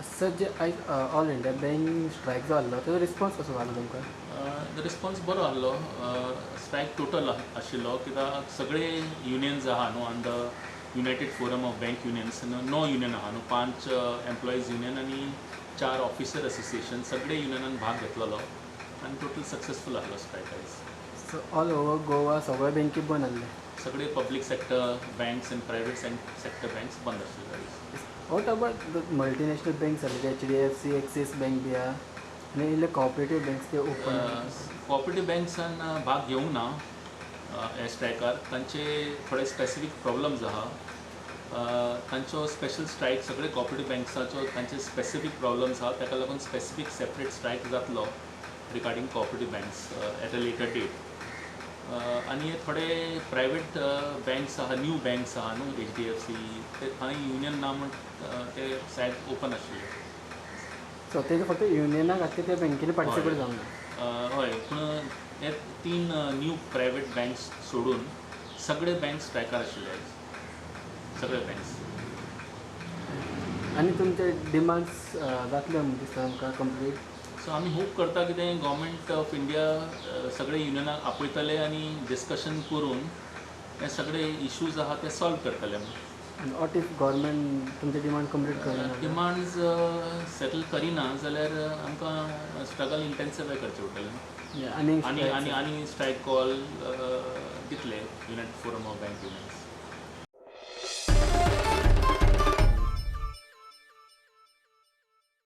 Sir, जे आयज all India bank strike जो आसलो, तेजो रिस्पॉन्स कसो आसलो तुमकां? रिस्पॉन्स बरो आसलो. स्ट्रायक टोटल आशिल्लो, कित्याक सगळे युनियन्स आहा न्हू, on the United Forum of Bank Unions णव युनियन आहा न्हू, पांच एम्प्लॉईज युनियन आनी चार ऑफिसर असोसिएशन, सगळे युनियनान भाग घेतलेलो आनी टोटल सक्सेसफूल आसलो स्ट्रायक आयज. सो ऑल ओवर गोवा सगळे बँकी बंद आसले? सगळे public sector banks आनी प्रायवेट सेक्टर बँक्स बंद आशिल्ले आयज. What about the multinational banks आसले, एचडीएफसी, एक्सीस बँक बी आहा आनी इल्ले कॉपरेटीव बँक्स, ते ओपन? कॉपरेटीव बँक्सान भाग घेवंक ना ह्या स्ट्रायकार. तांचे थोडे स्पेसिफीक प्रॉब्लम्स आहा. तांचो स्पेशल स्ट्रायक, सगळे कॉपरेटीव बँक्साचो तांचे स्पेसिफीक प्रॉब्लम्स आहा, ताका लागून स्पेसिफीक सेपरेट स्ट्रायक जातलो regarding cooperative banks at a later date. आनी हे थोडे प्रायवेट बँक्स आहा, न्यू बँक्स आहा न्हू, एचडीएफसी, ते थंय युनियन ना म्हण ते सायद ओपन आशिल्ले. सो तेजे फक्त युनियना खातीर ते बँकेनी पार्टिसिपेट जावंक ना? हय, पूण हे तीन न्यू प्रायवेट बँक्स सोडून सगळे बँक्स स्ट्रायकार आशिल्ले आयज, सगळे बँक्स. आनी तुमचे डिमांड्स जातले म्हूण दिसता तुमकां कंप्लीट? सो आमी होप करता कितें, गव्हर्मेंट ऑफ इंडिया सगळे युनियनाक आपयतले आनी डिस्कशन करून हे सगळे इश्यूज आहा ते सॉल्व करतले. आनी what if government तुमचे डिमांड कंप्लीट करना? डिमांड्स सेटल करिना जाल्यार आमकां स्ट्रगल इंटेन्सिफाय करचें पडटलें. आनी आनी आनी आनी स्ट्रायक कॉल दितले United Forum of Bank Unions.